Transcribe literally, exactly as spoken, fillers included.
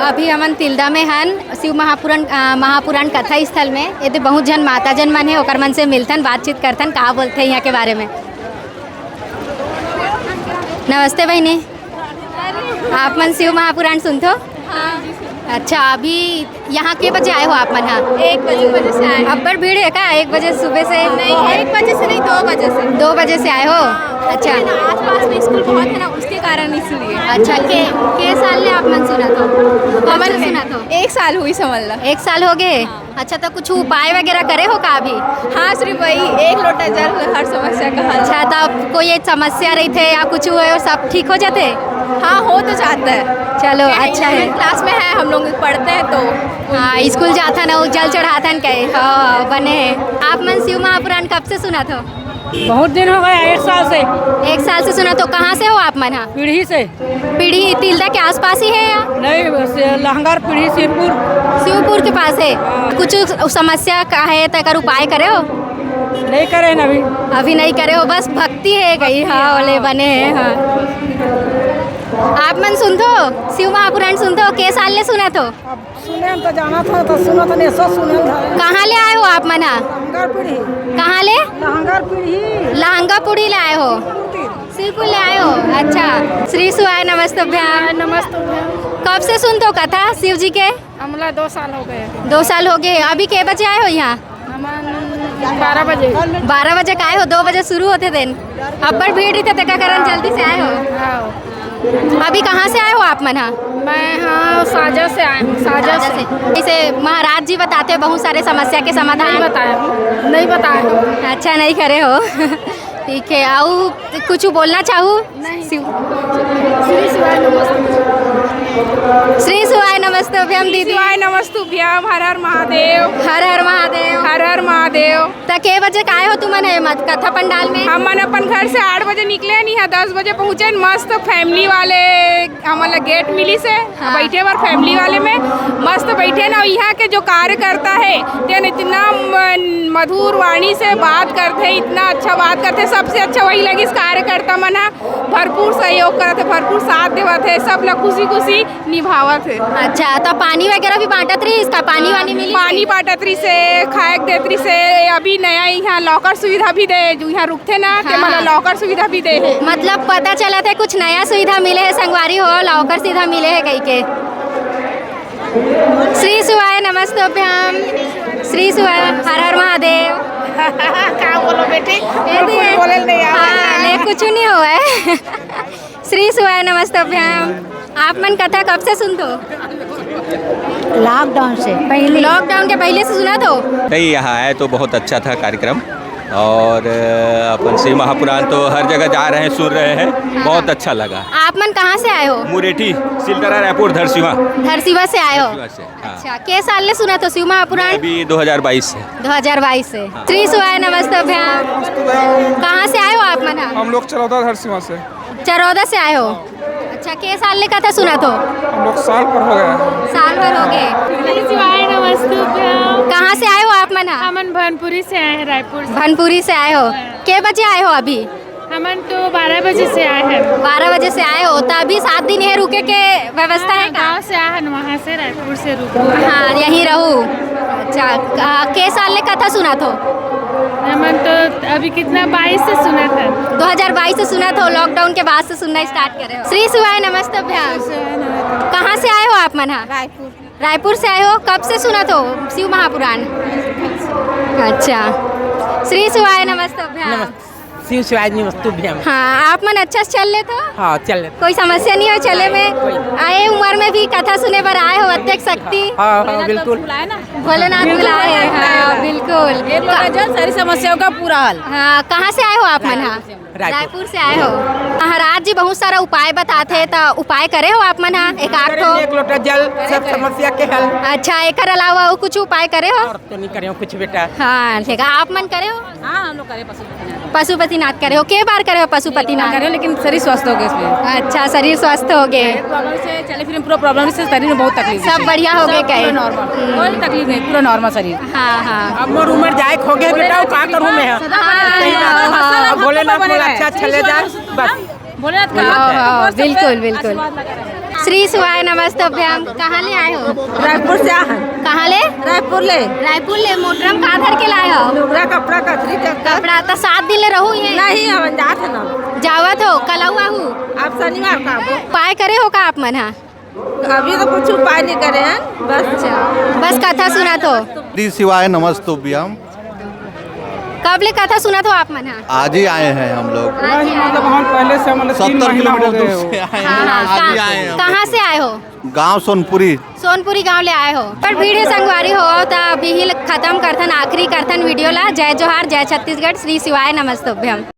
अभी हमन तिल्दा में हन, शिव महापुराण, अ, महापुराण कथा स्थल में। एदे बहुत झन माता जन मन हे, ओकर मन से मिलथन, बातचीत करथन, का बोलथे यहाँ के बारे में। नमस्ते बहिनी, आप मन शिव महापुराण सुनथो? हाँ। अच्छा, अभी यहाँ के बजे आए हो आप मन? हाँ, एक बजे। बजे से आए। अब्बड़ भीड़ है का? एक बजे सुबह से? नहीं, एक बजे से नहीं, दो बजे से। दो बजे से आए हो? अच्छा। है ना, आसपास में स्कूल बहुत है ना, उसके कारण इसलिए। अच्छा, के, के साल ले आप मन सुनत हो? कब से हमन सुनत हो? एक साल हुई समझ ला। एक साल हो गए? हाँ। अच्छा, तो कुछ उपाय वगैरह करे हो का अभी? हाँ, सिर्फ वही एक लोटा जल हर समस्या का हल। अच्छा, तो अब कोई एक समस्या रहिथे या कुछ हुए और सब ठीक हो जाथे? हाँ, हो तो जाता है। चलो, क्या है, अच्छा है। इलेवन क्लास में है, हम लोग पढ़ते हैं तो। हाँ, स्कूल जाथन अउ जल चढ़ाथन कहे। हाँ, बने है। आप मन शिव महापुराण कब से सुनत हो? बहुत दिन हो गया, एक साल से। एक साल से सुनत हो। कहाँ से हो आप मन? हाँ, पीढ़ी से। पीढ़ी तिल्दा के आसपास ही है या? नहीं, बस ये लहंगार पीढ़ी शिवपुर। शिवपुर के पास है। हाँ। कुछ समस्या का है, तेकर उपाय करे हो? नहीं करे हैं अभी। अभी नहीं करे हो, बस भक्ति है कहीं। हाँ, हाँ। ओले बने हैं, हाँ। आप मन सुनथो, शिव महापुराण सुनथो, के साल ले सुनत हो? अब सुने तो जाना था, तो सुनो तो नहीं, सो सुने था। कहाँ ले आए हो आप मन? लहंगार पीढ़ी। कहाँ ले? लहंगार पीढ़ी। लहंगा पीढ़ी ले आए हो? शिवपुर ले आए हो? अच्छा। श्री शिवाय नमस्तुभ्यम। नमस्तुभ्यम। कब से सुनथो कथा शिव जी के? हमला दो साल हो गए। दो साल हो गए। अभी के बजे आए हो यहाँ? हमन बारह बजे। बारह बजे का आए हो, दो बजे शुरू होथे दिन। अब्बड़ भीड़ रहिथे, तेकर कारण जल्दी से आए हो। हाँ। अभी कहाँ से आए हो आप मन? हाँ, मैं, हाँ, साजा से आए हूँ, साजा साजा से। से। जैसे महाराज जी बताते हैं बहुत सारे समस्या के समाधान। नहीं बताया हूँ, नहीं बताया हूँ। अच्छा, नहीं करे हो। ठीक है, अउ कुछ बोलना चाहू? नहीं। शिव- श्री शिवाय नमस्तुभ्यम। श्री शिवाय नमस्तुभ्यम दीदी। शिवाय नमस्तुभ्यम। हर हर महादेव। हर हर महादेव। हर हर महादेव। त के बजे के आए हो तुमन हे मत कथा पंडाल में? हमन अपन घर से आठ बजे निकले हन, इहाँ दस बजे पहुँचे हन। मस्त फैमिली वाले हमन ला गेट मिलिस हे, हाँ। बैठे बर फैमिली वाले में मस्त बैठे हन। अउ इहाँ के जो कार्यकर्ता हे, तेन इतना मन-, मधुर वाणी से बात करथे, इतना अच्छा बात करथे। सबसे अच्छा वही लगिस कार्यकर्ता मन ह, भरपूर सहयोग करत हे, भरपूर साथ देवत हे, सब ला खुशी खुशी निभावत हे। अच्छा, त पानी वगैरह भी बांटत रहिस का? पानी वानी मिलिस? पानी बांटत रहिस हे, खाए के देत रहिस हे। अभी नया इहाँ लॉकर सुविधा भी दे, जो इहाँ रुकथे ना, ते हाँ। मन ला लॉकर सुविधा भी दे हे। मतलब पता चलत हे कुछ नया सुविधा मिले हे संगवारी हो, लॉकर सुविधा मिले हे कहिके। श्री शिवाय नमस्तुभ्यम। श्री शिवाय, हर हर महादेव। का बोलो बेटी? ए दे। कुछ बोले नहीं आवे। हाँ, ले कुछ नहीं हुआ है। श्री शिवाय नमस्तुभ्यम। आप मन कथा कब से सुनथो? लॉकडाउन से पहले। लॉकडाउन के पहले से सुनत हो? नहीं, यहाँ आए तो बहुत अच्छा था कार्यक्रम। और, अ, अपन शिव महापुराण तो हर जगह जा रहे हैं, सुन रहे हैं, बहुत अच्छा लगा। आप मन कहाँ से आए हो? मुरेठी, सिलतरा, रायपुर, धरसीवा। धरसीवा से आए हो? धरसीवा से, हाँ। अच्छा, के साल ले सुनत हो शिव महापुराण? मैं अभी दो हज़ार बाईस से। दो हज़ार बाईस से। हाँ। श्री शिवाय नमस्तुभ्यम। कहाँ से आए हो आप मन? हम लोग चरौदा धरसीवा से। चरौदा से आए हो? अच्छा, के साल ले कथा सुनत हो? हम लोग साल भर हो गया है। साल भर हो गए। श्री शिवाय नमस्तुभ्यम। कहाँ से आए हो आप मन? हमन भनपुरी से आए हैं, रायपुर से। भनपुरी से आए हो? के बजे आए हो अभी? हमन तो बारह बजे से आए हैं। बारह बजे से आए हो, त अभी सात दिन ये रुके के व्यवस्था है का? गाँव से आए हैं, वहाँ से रायपुर से रुक। हाँ, यहीं रहू। अच्छा, का-, के साल ले कथा सुनत हो? हमन तो अभी कितना, बाईस से सुनत हन। दो हज़ार बाईस से सुनत हो, लॉकडाउन के बाद से सुनना स्टार्ट करे हो। श्री शिवाय नमस्तुभ्यम। कहाँ से आए हो आप मन? हाँ। रायपुर। रायपुर से आए हो, कब से सुनत हो शिव महापुराण? अच्छा, श्री शिवाय नमस्तुभ्यम। नमस्ते। शिव शिवाय नमस्तुभ्यम। हाँ, आप मन अच्छा से चल लेत हो? हाँ, चल लेत। कोई समस्या नहीं हो चले में? कोई नहीं। आए उम्र में भी कथा सुने बर आए हो, अतेक शक्ति। हाँ, हाँ, बिल्कुल। भोलेनाथ बुलाए हैं, हाँ, बिल्कुल। एक लोटा जल, सारी समस्याओं का पूरा हल। हाँ, कहाँ से आए हो आप मन? हाँ, रायपुर। रायपुर से आए हो। महाराज जी बहुत सारा उपाय बताते हैं, तो उपाय करे हो आप मन? हाँ, एक आध ठो। एक लोटा जल, सब समस्या के हल। अच्छा, एकर अलावा अउ कुछ उपाय करे हो? और तो नहीं करे हो कुछ बेटा। हाँ, ठीक है, आप मन करे हो? हाँ, हम लोग करे पशुपतिनाथ। पशुपतिनाथ करे हो, के बार करे हो पशुपतिनाथ? करे हो, लेकिन शरीर स्वस्थ हो गए इसमें। अच्छा, शरीर स्वस्थ हो गए। प्रॉब्लम से चले फिर पूरा प्रॉब्लम से शरीर में बहुत तकलीफ सब है। बढ़िया हो गए सब कहे? पूरा नॉर्मल, कोई तकलीफ नहीं, पूरा नॉर्मल शरीर। हाँ, हाँ। अब मोर उम्र जाए हो गए बेटा, का करूँ मैं? हाँ, हाँ, हाँ। भोलेनाथ बोला अच्छा अच्छा ले जाए बस। भोलेनाथ का हाँ, हाँ, बिल्कुल, बिल्कुल। आशीर्वाद लगा रहे। श्री शिवाय नमस्तुभ्यम। कहाँ ले आए हो? रायपुर से आ हन। कहाँ ले? रायपुर ले। रायपुर ले मोटरम का धर के लाए हो? लुगरा, कपड़ा, कथरी, चद्दर। कपड़ा तो सात दिन ले रहू ही है। नहीं, हम जात है ना। जावत हो, कलऊ आहू? आप शनिवार का आबो। उपाय करे हो का आप मन हा? अभी तो कुछ उपाय नहीं करे हैं, बस। अच्छा, बस कथा सुनत हो? श्री शिवाय नमस्तुभ्यम। कब ले कथा सुनत हो आप मन हा? आज ही आए हैं हम लोग। आज ही आए। मतलब हम पहले से, मतलब तीन सत्तर महीना हो किलोमीटर गए दूर हो। से आए हैं, हाँ, हाँ, आज ही कहाँ, आए हैं हम कहाँ लोग। से आए हो? गांव सोनपुरी। सोनपुरी गांव ले आए हो। पर भीड़ है संगवारी हो, त बिहिल खत्म करथन, आखिरी करथन वीडियो ला। जय जोहार, जय छत्तीसगढ़, श्री शिवाय नमस्तुभ्यम।